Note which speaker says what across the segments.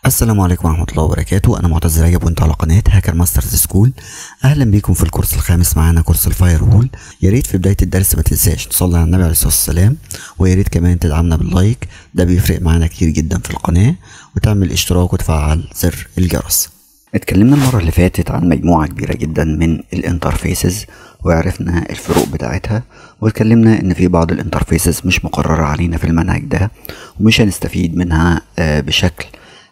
Speaker 1: السلام عليكم ورحمة الله وبركاته. أنا معتز رجب وأنت على قناة Hacker Masters School. أهلا بيكم في الكورس الخامس معانا كورس ال firewall. يا ريت في بداية الدرس ما تنساش تصلي على النبي عليه الصلاة والسلام، ويا ريت كمان تدعمنا بال like، ده بيفرق معانا كتير جدا في القناة، وتعمل اشتراك وتفعل زر الجرس. اتكلمنا المرة اللي فاتت عن مجموعة كبيرة جدا من ال interfaces وعرفنا الفروق بتاعتها، واتكلمنا ان في بعض ال interfaces مش مقررة علينا في المنهج ده ومش هنستفيد منها بشكل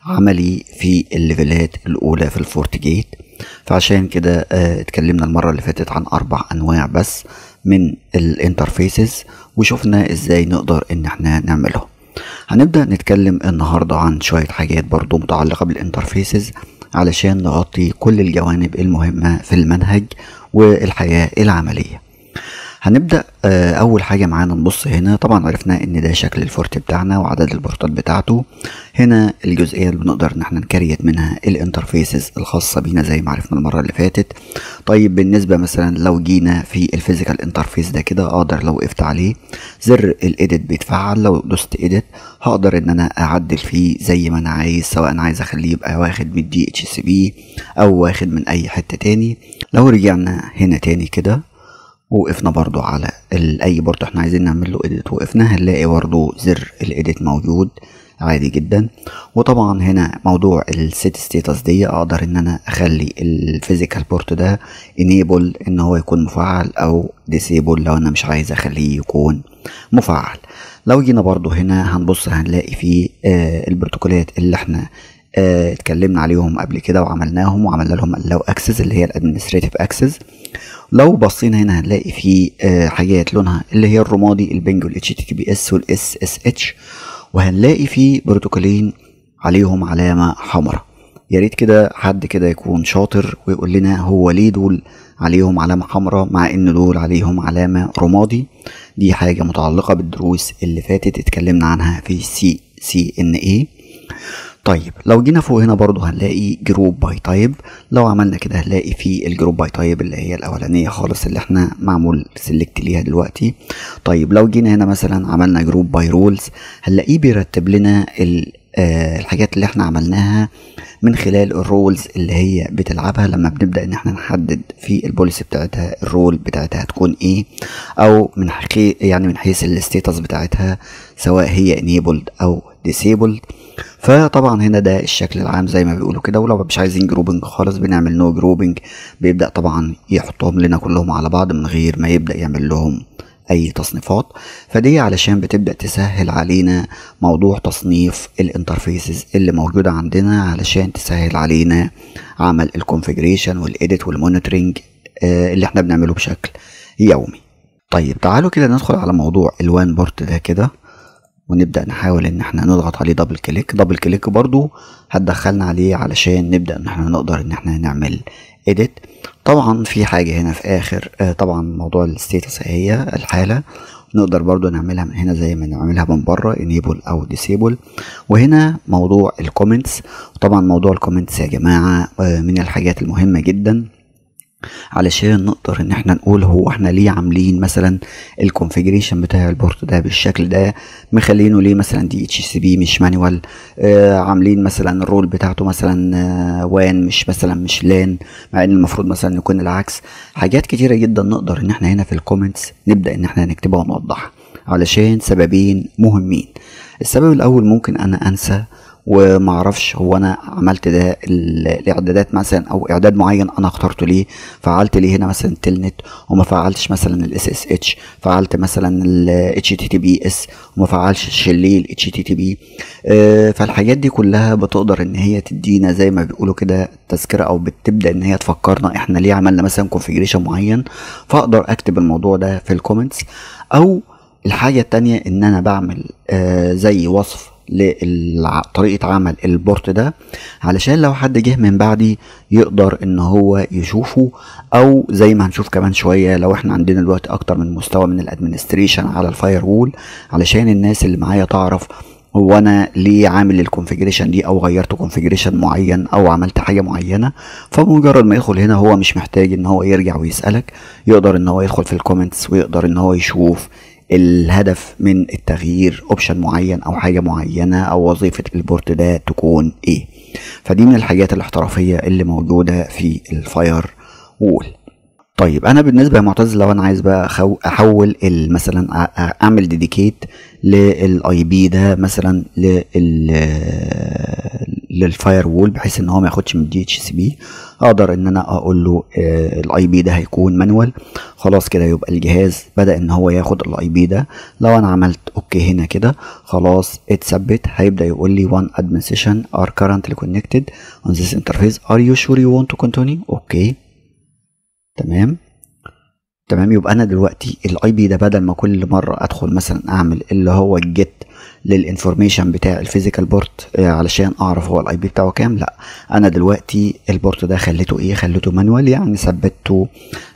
Speaker 1: عملي في ال level ات الاولى في ال FortiGate. فعشان كده اتكلمنا المرة اللي فاتت عن 4 انواع بس من ال interfaces وشفنا ازاي نقدر ان احنا نعملهم. هنبدأ نتكلم النهاردة عن شوية حاجات برضو متعلقة بال interfaces علشان نغطي كل الجوانب المهمة في المنهج والحياة العملية. هنبدأ أول حاجة معانا نبص هنا. طبعا عرفنا إن ده شكل ال Forti بتاعنا وعدد ال port ات بتاعته. هنا الجزئية اللي بنقدر إن احنا ن create منها ال interfaces الخاصة بينا زي ما عرفنا المرة اللي فاتت. طيب بالنسبة مثلا لو جينا في ال physical interface ده كده، أقدر لو وقفت عليه زر ال edit بيتفعل، لو دوست edit هقدر إن أنا أعدل فيه زي ما أنا عايز، سواء أنا عايز أخليه يبقى واخد من DHCP أو واخد من أي حتة تاني. لو رجعنا هنا تاني كده وقفنا برضو على اي port احنا عايزين نعمل له edit، وقفنا هنلاقي برضو زر ال edit موجود عادي جدا. وطبعا هنا موضوع ال set status دي اقدر ان انا اخلي ال physical port ده enable ان هو يكون مفعل او disable لو انا مش عايز اخليه يكون مفعل. لو جينا برضو هنا هنبص هنلاقي فيه البروتوكولات اللي احنا اتكلمنا عليهم قبل كده وعملناهم وعملنا لهم allow access اللي هي ال administrative access. لو بصينا هنا هنلاقي في حاجات لونها اللي هي الرمادي، ال ping وال HTTPS وال SSH، وهنلاقي في بروتوكولين عليهم علامة حمراء. يا ريت كده حد كده يكون شاطر ويقول لنا هو ليه دول عليهم علامة حمراء مع ان دول عليهم علامة رمادي. دي حاجة متعلقة بالدروس اللي فاتت اتكلمنا عنها في CCNA. طيب لو جينا فوق هنا برضو هنلاقي group by type. لو عملنا كده هنلاقي في ال group by type اللي هي الاولانية خالص اللي احنا معمول select ليها دلوقتي. طيب لو جينا هنا مثلا عملنا group by roles هنلاقيه بيرتب لنا الحاجات اللي احنا عملناها من خلال ال roles اللي هي بتلعبها لما بنبدأ ان احنا نحدد في ال policy بتاعتها ال role بتاعتها هتكون ايه، او من يعني من حيث ال status بتاعتها سواء هي enabled او disabled. فطبعا هنا ده الشكل العام زي ما بيقولوا كده. ولو مش عايزين grouping خالص بنعمل no grouping، بيبدأ طبعا يحطهم لنا كلهم على بعض من غير ما يبدأ يعمل لهم اي تصنيفات. فدي علشان بتبدأ تسهل علينا موضوع تصنيف ال interfaces اللي موجودة عندنا، علشان تسهل علينا عمل ال configuration وال edit وال monitoring اللي احنا بنعمله بشكل يومي. طيب تعالوا كده ندخل على موضوع ال WAN port ده كده ونبدأ نحاول ان احنا نضغط عليه double click. double click برضو هتدخلنا عليه علشان نبدأ ان احنا نقدر ان احنا نعمل edit. طبعا في حاجة هنا في اخر طبعا موضوع ال status هي الحالة نقدر برضو نعملها من هنا زي ما نعملها من بره enable او disable. وهنا موضوع ال comments. طبعا موضوع ال comments يا جماعة من الحاجات المهمة جدا علشان نقدر ان احنا نقول هو احنا ليه عاملين مثلا ال configuration بتاع ال port ده بالشكل ده، مخلينه ليه مثلا DHCP مش manual، عاملين مثلا ال role بتاعته مثلا WAN مش مثلا مش LAN، مع ان المفروض مثلا يكون العكس. حاجات كتيرة جدا نقدر ان احنا هنا في ال comments نبدأ ان احنا نكتبها ونوضحها علشان سببين مهمين. السبب الاول ممكن انا انسى ومعرفش هو انا عملت ده الاعدادات مثلا او اعداد معين انا اخترته ليه، فعلت ليه هنا مثلا telnet وما فعلتش مثلا ال SSH، فعلت مثلا ال HTTPS وما فعلتش ليه ال HTTP. فالحاجات دي كلها بتقدر ان هي تدينا زي ما بيقولوا كده تذكره، او بتبدا ان هي تفكرنا احنا ليه عملنا مثلا configuration معين، فاقدر اكتب الموضوع ده في ال comments. او الحاجة التانية ان انا بعمل زي وصف لطريقة عمل ال port ده علشان لو حد جه من بعدي يقدر ان هو يشوفه، او زي ما هنشوف كمان شوية لو احنا عندنا دلوقتي اكتر من مستوى من ال administration على ال firewall علشان الناس اللي معايا تعرف هو انا ليه عامل ال configuration دي، او غيرت configuration معين، او عملت حاجة معينه. فبمجرد ما يدخل هنا هو مش محتاج ان هو يرجع ويسالك، يقدر ان هو يدخل في ال comments ويقدر ان هو يشوف الهدف من التغيير، option معين او حاجة معينه، او وظيفة ال port ده تكون ايه. فدي من الحاجات الاحترافية اللي موجودة في ال firewall. طيب انا بالنسبة يا معتز لو انا عايز بقى احول مثلا اعمل dedicate لل IP ده مثلا لل firewall بحيث ان هو ما ياخدش من DHCP، اقدر ان انا اقول له ال IP ده هيكون manual. خلاص كده يبقى الجهاز بدا ان هو ياخد ال IP ده. لو انا عملت okay هنا كده خلاص اتثبت، هيبدا يقول لي one admin session are currently connected on this interface، are you sure you want to continue؟ okay تمام تمام. يبقى انا دلوقتي ال IP ده بدل ما كل مرة ادخل مثلا اعمل اللي هو ال get لل information بتاع ال physical port علشان اعرف هو ال IP بتاعه كام، لا انا دلوقتي ال port ده خليته ايه؟ خليته manual، يعني ثبته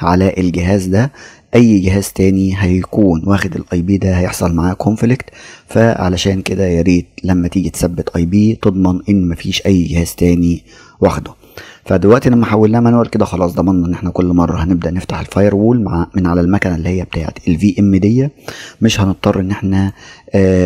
Speaker 1: على الجهاز ده. اي جهاز تاني هيكون واخد ال IP ده هيحصل معاه conflict، فعلشان كده يا ريت لما تيجي تثبت IP تضمن ان مفيش اي جهاز تاني واخده. فدلوقتي لما حولناه manual كده خلاص ضمننا ان احنا كل مرة هنبدا نفتح ال firewall مع من على المكنه اللي هي بتاعه ال VM دي، مش هنضطر ان احنا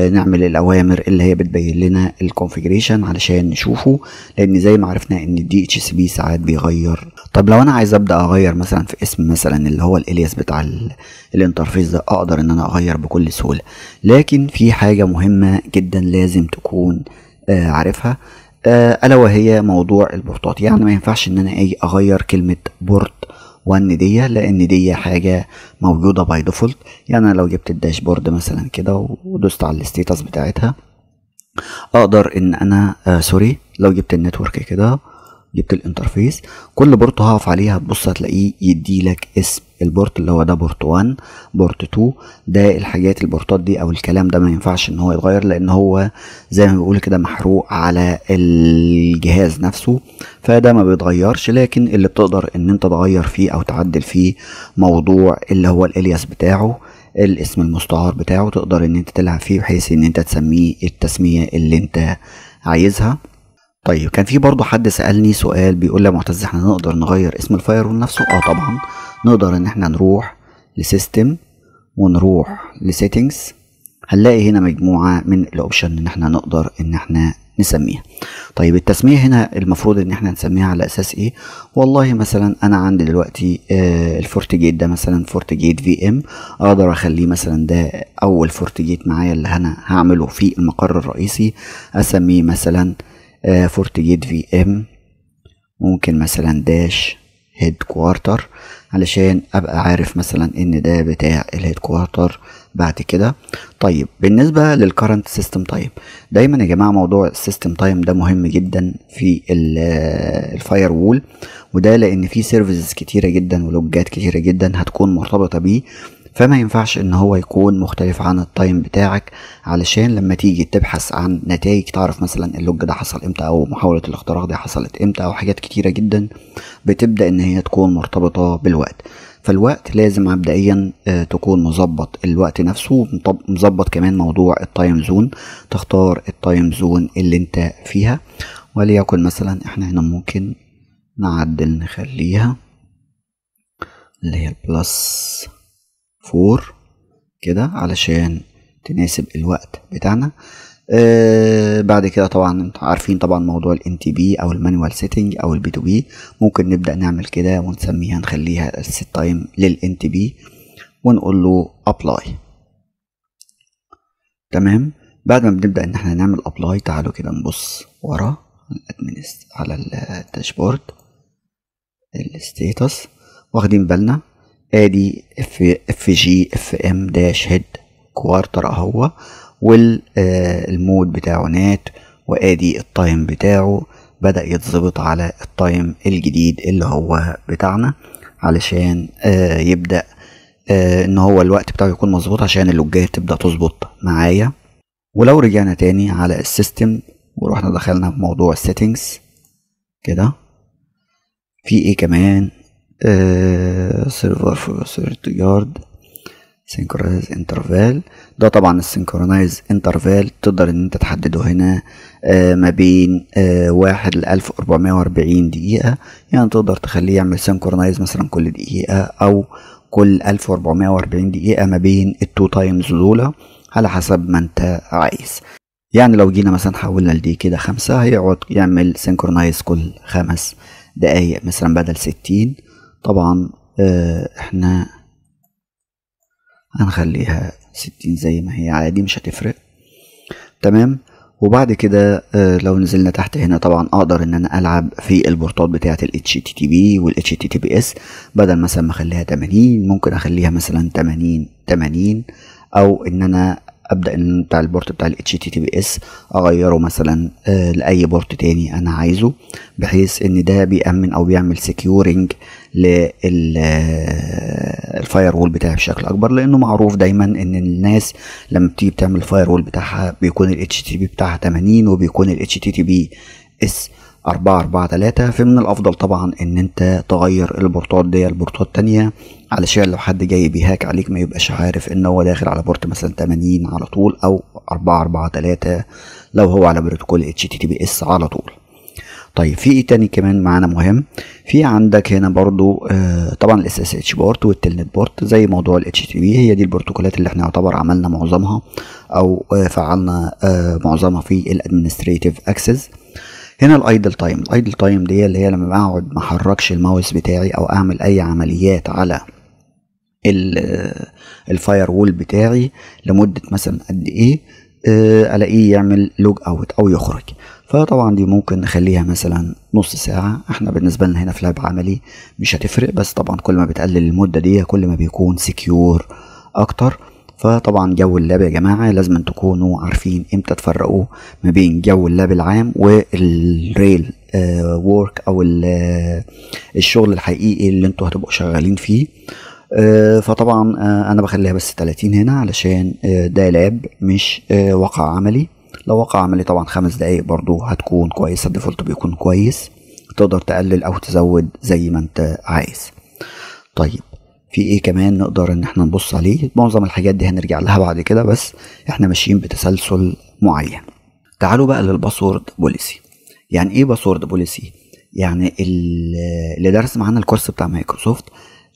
Speaker 1: نعمل الاوامر اللي هي بتبين لنا ال configuration علشان نشوفه، لان زي ما عرفنا ان ال DHCP ساعات بيغير. طب لو انا عايز ابدا اغير مثلا في اسم مثلا اللي هو ال alias بتاع ال interface ده، اقدر ان انا اغير بكل سهولة. لكن في حاجة مهمة جدا لازم تكون عارفها، الا وهي موضوع البورتات. يعني ما ينفعش ان انا اجي اغير كلمة port 1 دي، لان دي حاجة موجودة by default. يعني انا لو جبت ال dashboard مثلا كده ودوست على ال status بتاعتها، اقدر ان انا sorry، لو جبت ال network كده جبت ال interface، كل port هقف عليها هتبص هتلاقيه يديلك اسم ال port اللي هو ده port 1 port 2. ده الحاجات البورتات دي او الكلام ده ما ينفعش ان هو يتغير، لان هو زي ما بيقول كده محروق على الجهاز نفسه، فده ما بيتغيرش. لكن اللي بتقدر ان انت تغير فيه او تعدل فيه موضوع اللي هو ال alias بتاعه، الاسم المستعار بتاعه، تقدر ان انت تلعب فيه بحيث ان انت تسميه التسمية اللي انت عايزها. طيب كان في برضو حد سألني سؤال بيقول لي يا معتز احنا نقدر نغير اسم ال firewall نفسه؟ طبعا نقدر ان احنا نروح ل system ونروح ل settings، هنلاقي هنا مجموعة من ال option ان احنا نقدر ان احنا نسميها. طيب التسمية هنا المفروض ان احنا نسميها على اساس ايه؟ والله مثلا انا عندي دلوقتي ال FortiGate ده مثلا FortiGate VM، اقدر اخليه مثلا ده اول FortiGate معايا اللي انا هعمله في المقر الرئيسي، اسميه مثلا FortiGate VM، ممكن مثلا dash headquarter علشان ابقى عارف مثلا ان ده بتاع ال headquarter بعد كده. طيب بالنسبة لل current system time، دايما يا جماعة موضوع ال system time ده مهم جدا في ال firewall، وده لان في services كتيرة جدا ولوجات كتيرة جدا هتكون مرتبطة بيه، فما ينفعش ان هو يكون مختلف عن ال time بتاعك، علشان لما تيجي تبحث عن نتائج تعرف مثلا ال log ده حصل امتى، او محاولة الاختراق دي حصلت امتى، او حاجات كتيرة جدا بتبدأ ان هي تكون مرتبطة بالوقت. فالوقت لازم مبدئيا تكون مظبط الوقت نفسه، مظبط كمان موضوع ال time zone، تختار ال time zone اللي انت فيها، وليكن مثلا احنا هنا ممكن نعدل نخليها اللي هي ال plus 4 كده علشان تناسب الوقت بتاعنا. بعد كده طبعا انتوا عارفين طبعا موضوع ال NTP او ال manual setting او ال P2P، ممكن نبدأ نعمل كده ونسميها نخليها ال set time لل NTP ونقول له apply. تمام. بعد ما بنبدأ ان احنا نعمل apply، تعالوا كده نبص ورا على ال dashboard ال status، واخدين بالنا ادي FG FM dash headquarter اهو، وال mode بتاعه NAT، وادي ال time بتاعه بدأ يتظبط على ال time الجديد اللي هو بتاعنا، علشان يبدأ ان هو الوقت بتاعه يكون مظبوط عشان اللوجات تبدأ تظبط معايا. ولو رجعنا تاني على ال system ورحنا دخلنا في موضوع ال settings كده، في ايه كمان؟ server for guard. synchronize interval. ده طبعا ال synchronize interval تقدر ان انت تحدده هنا ما بين 1 ل 1440 دقيقة، يعني تقدر تخليه يعمل synchronize مثلا كل دقيقة او كل 1440 دقيقة ما بين ال two times دول على حسب ما انت عايز. يعني لو جينا مثلا حولنا لدي كده 5، هيقعد يعمل synchronize كل 5 دقايق مثلا بدل 60. طبعا احنا هنخليها 60 زي ما هي عادي، مش هتفرق. تمام. وبعد كده لو نزلنا تحت هنا طبعا اقدر ان انا العب في البورتات بتاعه ال HTTP وال HTTPS، بدل مثلا ما اخليها 80 ممكن اخليها مثلا 80 80، او ان انا ابدا ان بتاع ال port بتاع ال HTTPS اغيره مثلا لاي port تاني انا عايزه، بحيث ان ده بيأمن او بيعمل securing لل firewall بتاعي بشكل اكبر، لانه معروف دايما ان الناس لما بتيجي بتعمل ال firewall بتاعها بيكون ال HTTP بتاعها 80 وبيكون ال HTTPS 443. فمن الافضل طبعا ان انت تغير البورتات دي لبورتات تانية، علشان لو حد جاي بي hack عليك ما يبقاش عارف ان هو داخل على port مثلا 80 على طول او 443 لو هو على بروتوكول HTTPS على طول. طيب في ايه تاني كمان معانا مهم؟ في عندك هنا برضو طبعا ال SSH port وال Telnet port زي موضوع ال HTTP، هي دي البروتوكولات اللي احنا يعتبر عملنا معظمها او فعلنا معظمها في ال administrative access. هنا ال idle time، ال idle time دي اللي هي لما بقعد ما احركش الماوس بتاعي او اعمل اي عمليات على ال firewall بتاعي لمدة مثلا قد ايه، الاقيه يعمل log out او يخرج. فطبعا دي ممكن نخليها مثلا نص ساعة، احنا بالنسبة لنا هنا في lab عملي مش هتفرق، بس طبعا كل ما بتقلل المدة دي كل ما بيكون secure اكتر. فطبعا جو ال lab يا جماعة لازم تكونوا عارفين امتى تفرقوا ما بين جو ال lab العام وال real work او الشغل الحقيقي اللي انتوا هتبقوا شغالين فيه. فطبعا انا بخليها بس 30 هنا علشان ده lab مش واقع عملي. لو واقع عملي طبعا 5 دقايق برضو هتكون كويسة، ال default بيكون كويس، تقدر تقلل او تزود زي ما انت عايز. طيب في ايه كمان نقدر ان احنا نبص عليه؟ معظم الحاجات دي هنرجع لها بعد كده، بس احنا ماشيين بتسلسل معين. تعالوا بقى لل password policy. يعني ايه password policy؟ يعني اللي درس معانا الكورس بتاع مايكروسوفت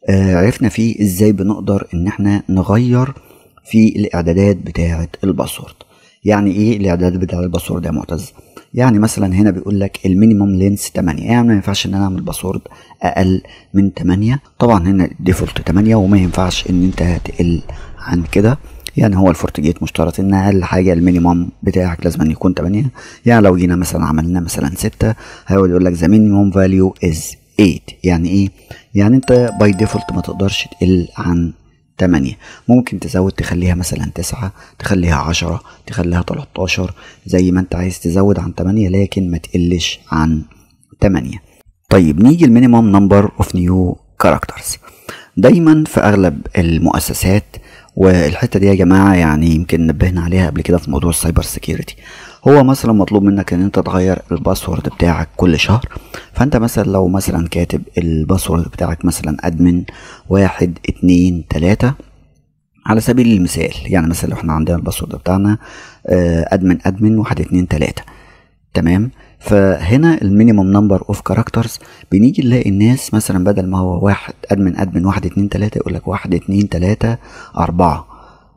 Speaker 1: عرفنا فيه ازاي بنقدر ان احنا نغير في الاعدادات بتاعه ال password. يعني ايه الاعدادات بتاعه ال password يا معتز؟ يعني مثلا هنا بيقول لك ال minimum length 8، يعني ما ينفعش ان انا اعمل password اقل من 8. طبعا هنا ال default 8 وما ينفعش ان انت تقل عن كده، يعني هو ال FortiGate مشترط ان اقل حاجة ال minimum بتاعك لازم أن يكون 8. يعني لو جينا مثلا عملنا مثلا 6 هيقعد يقول لك the minimum value is 8. يعني ايه؟ يعني انت by default ما تقدرش تقل عن 8، ممكن تزود تخليها مثلا 9، تخليها 10، تخليها 13، زي ما انت عايز تزود عن 8، لكن ما تقلش عن 8. طيب نيجي ال minimum number of new characters. دايما في اغلب المؤسسات، والحتة دي يا جماعة يعني يمكن نبهنا عليها قبل كده في موضوع ال cyber security، هو مثلا مطلوب منك ان انت تغير ال password بتاعك كل شهر. فانت مثلا لو مثلا كاتب ال password بتاعك مثلا admin 1 2 3 على سبيل المثال، يعني مثلا لو احنا عندنا ال password بتاعنا admin admin 1 2 3، تمام. فهنا ال minimum number of characters بنيجي نلاقي الناس مثلا بدل ما هو 1 admin admin 1 2 3 يقول لك 1 2 3 4،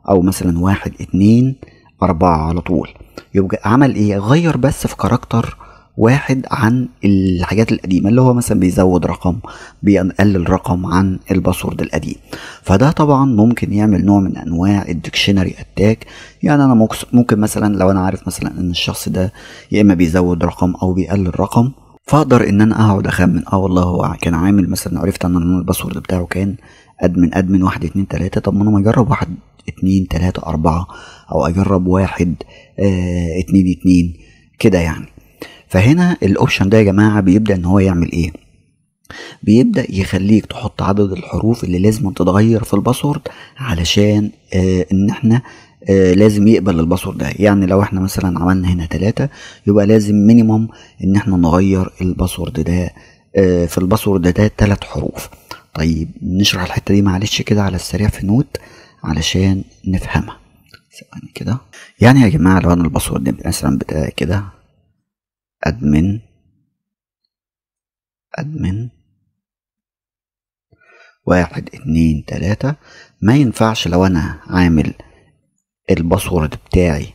Speaker 1: او مثلا 1 2 4 على طول. يبقى عمل ايه؟ غير بس في character واحد عن الحاجات القديمة، اللي هو مثلا بيزود رقم، بيقلل رقم عن ال password القديم. فده طبعا ممكن يعمل نوع من انواع ال dictionary attack. يعني انا ممكن مثلا لو انا عارف مثلا ان الشخص ده يا اما بيزود رقم او بيقلل رقم، فاقدر ان انا اقعد اخمن، والله هو كان عامل مثلا، عرفت ان ال password بتاعه كان admin admin 1 2 3، طب ما انا ما اجرب 1 2 3 4، او اجرب 1 2 2 كده يعني. فهنا ال option ده يا جماعة بيبدا ان هو يعمل ايه؟ بيبدا يخليك تحط عدد الحروف اللي لازم تتغير في ال password علشان ان احنا لازم يقبل ال password ده. يعني لو احنا مثلا عملنا هنا 3 يبقى لازم minimum ان احنا نغير ال password ده في ال password ده 3 حروف. طيب نشرح الحتة دي معلش كده على السريع في note علشان نفهمها. ثواني كده. يعني يا جماعة لو انا ال password مثلا بتاعي كده admin admin 1 2 3، ما ينفعش لو انا عامل ال password بتاعي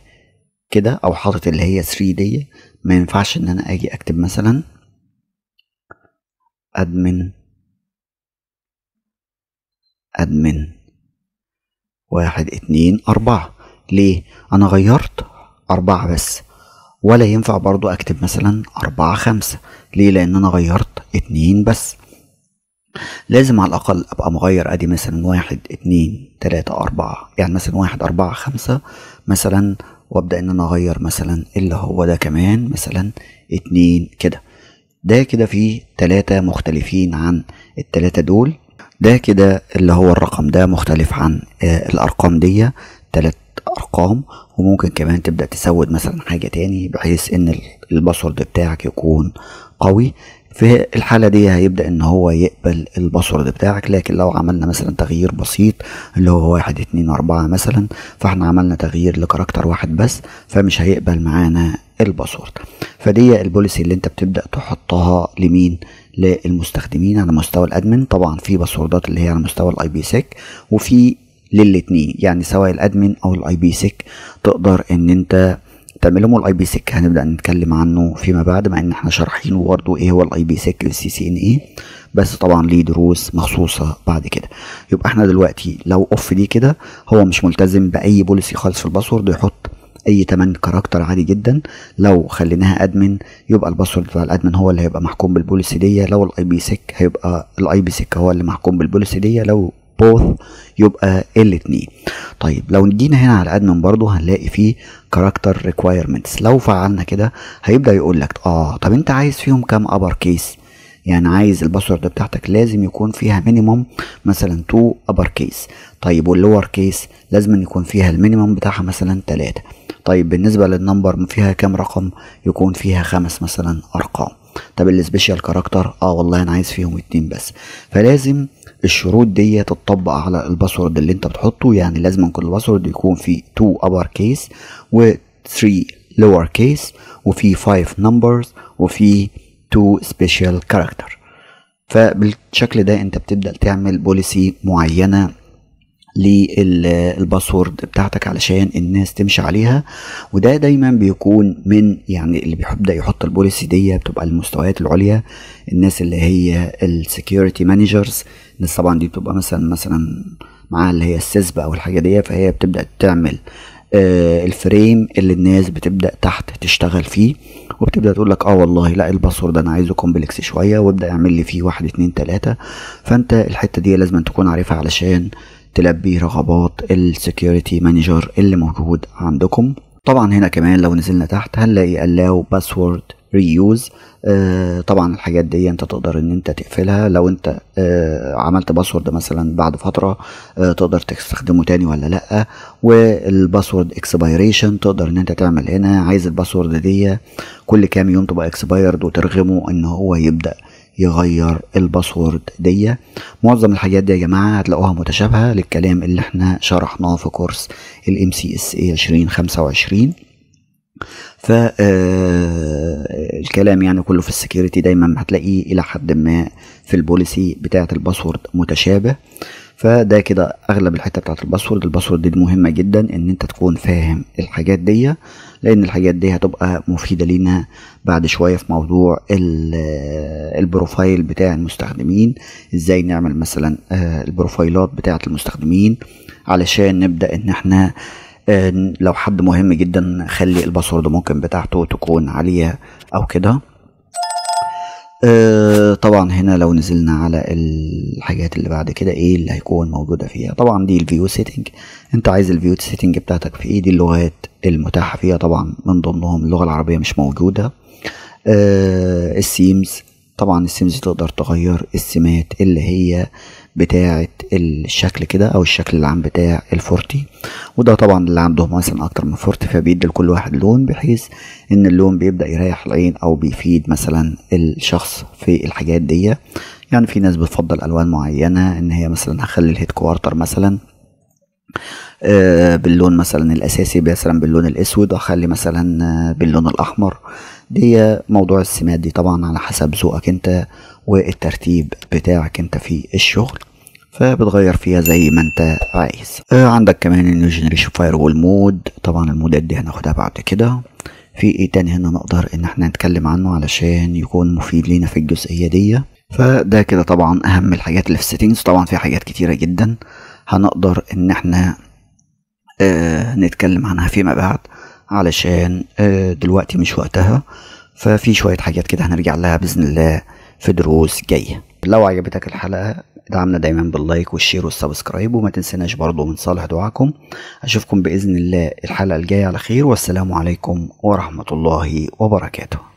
Speaker 1: كده او حاطط اللي هي 3 دي، ما ينفعش ان انا اجي اكتب مثلا admin admin 1 2 4. ليه؟ انا غيرت 4 بس. ولا ينفع برضو اكتب مثلا 4 5. ليه؟ لان انا غيرت 2 بس. لازم على الاقل ابقى مغير ادي مثلا 1 2 3 4، يعني مثلا 1 4 5 مثلا، وابدا ان انا اغير مثلا اللي هو ده كمان مثلا 2 كده. ده كده فيه 3 مختلفين عن ال3 دول. ده كده اللي هو الرقم ده مختلف عن الارقام دي، 3 ارقام. وممكن كمان تبدأ تسود مثلا حاجة تاني بحيث ان ال password بتاعك يكون قوي. في الحالة دي هيبدأ ان هو يقبل ال password بتاعك. لكن لو عملنا مثلا تغيير بسيط اللي هو 1 2 4 مثلا، فاحنا عملنا تغيير ل character واحد بس، فمش هيقبل معانا ال password. فدي ال policy اللي انت بتبدأ تحطها لمين؟ للمستخدمين على مستوى ال admin. طبعا في password ات اللي هي على مستوى ال IPsec، وفي للاتنين، يعني سواء ال admin او ال IPsec تقدر ان انت تعملهم. ال IPsec هنبدا نتكلم عنه فيما بعد، مع ان احنا شارحينه برضه ايه هو ال IPsec لل CCNA، بس طبعا ليه دروس مخصوصة بعد كده. يبقى احنا دلوقتي لو off دي كده، هو مش ملتزم باي policy خالص في ال password، يحط اي 8 character عادي جدا. لو خليناها admin يبقى ال password بتاع ال admin هو اللي هيبقى محكوم بال policy دي. لو ال IPsec هيبقى ال IPsec هو اللي محكوم بال policy دي. لو both يبقى الاتنين. طيب لو جينا هنا على ال admin برضو هنلاقي فيه character requirements. لو فعلنا كده هيبدا يقول لك طب انت عايز فيهم كام upper case؟ يعني عايز ال password بتاعتك لازم يكون فيها minimum مثلا 2 upper case. طيب وال lower case لازم يكون فيها ال minimum بتاعها مثلا 3. طيب بالنسبة لل number فيها كام رقم؟ يكون فيها 5 مثلا ارقام. طب ال special character والله انا عايز فيهم 2 بس. فلازم الشروط دي تتطبق على ال password اللي انت بتحطه، يعني لازم كل password يكون فيه 2 upper case و 3 lower case وفي 5 numbers وفي 2 special character. فبالشكل ده انت بتبدأ تعمل policy معينة لل password بتاعتك علشان الناس تمشي عليها. وده دايما بيكون من يعني اللي بيبدأ يحط ال policy دي بتبقى المستويات العليا، الناس اللي هي ال security managers. الناس طبعا دي بتبقى مثلا معاها اللي هي ال CISSP او الحاجة دي، فهي بتبدأ تعمل ال frame اللي الناس بتبدأ تحت تشتغل فيه، وبتبدأ تقول لك والله لا ال password انا عايزه complex شوية، وابدأ اعمل لي فيه 1 2 3. فانت الحتة دي لازم تكون عارفها علشان تلبي رغبات ال security manager اللي موجود عندكم. طبعا هنا كمان لو نزلنا تحت هنلاقي allow password reuse. طبعا الحاجات دي انت تقدر ان انت تقفلها لو انت عملت password مثلا بعد فترة، تقدر تستخدمه تاني ولا لا. وال password expiration تقدر ان انت تعمل هنا، عايز ال password دي كل كام يوم تبقى expired وترغمه ان هو يبدأ يغير ال password دي. معظم الحاجات دي يا جماعة هتلاقوها متشابهة للكلام اللي احنا شرحناه في كورس ال MCSA 2025. فالكلام يعني كله في ال security دايما هتلاقيه الى حد ما في ال policy بتاعة ال password متشابه. فده كده اغلب الحتة بتاعه ال password. ال password دي مهمة جدا ان انت تكون فاهم الحاجات دي، لان الحاجات دي هتبقى مفيدة لينا بعد شوية في موضوع ال profile بتاع المستخدمين، ازاي نعمل مثلا ال profile ات بتاعه المستخدمين علشان نبدا ان احنا لو حد مهم جدا نخلي ال password ممكن بتاعته تكون عالية او كده. طبعا هنا لو نزلنا على الحاجات اللي بعد كده ايه اللي هيكون موجودة فيها، طبعا دي ال view setting، انت عايز ال view setting بتاعتك في ايه، دي اللغات المتاحة فيها، طبعا من ضمنهم اللغة العربية مش موجودة. ال themes، طبعا ال themes تقدر تغير السمات اللي هي بتاعه الشكل كده او الشكل العام بتاع ال Forti، وده طبعا اللي عندهم مثلا اكتر من Forti فبيدي لكل واحد لون بحيث ان اللون بيبدأ يريح العين او بيفيد مثلا الشخص في الحاجات دي. يعني في ناس بتفضل الوان معينة، ان هي مثلا هخلي ال headquarter مثلا باللون مثلا الاساسي، مثلا باللون الاسود، اخلي مثلا باللون الاحمر. دي موضوع السمات دي طبعا على حسب ذوقك انت والترتيب بتاعك انت في الشغل، فبتغير فيها زي ما انت عايز. عندك كمان ال new generation firewall mode، طبعا المودات دي هناخدها بعد كده. في ايه تاني هنا نقدر ان احنا نتكلم عنه علشان يكون مفيد لينا في الجزئية دي؟ فده كده طبعا اهم الحاجات اللي في ال settings. طبعا في حاجات كتيرة جدا هنقدر ان احنا نتكلم عنها فيما بعد، علشان دلوقتي مش وقتها. ففي شوية حاجات كده هنرجع لها بإذن الله في دروس جاية. لو عجبتك الحلقة ادعمنا دايما بال like وال share وال subscribe، وما تنسناش برضو من صالح دعاكم. اشوفكم بإذن الله الحلقة الجاية على خير، والسلام عليكم ورحمة الله وبركاته.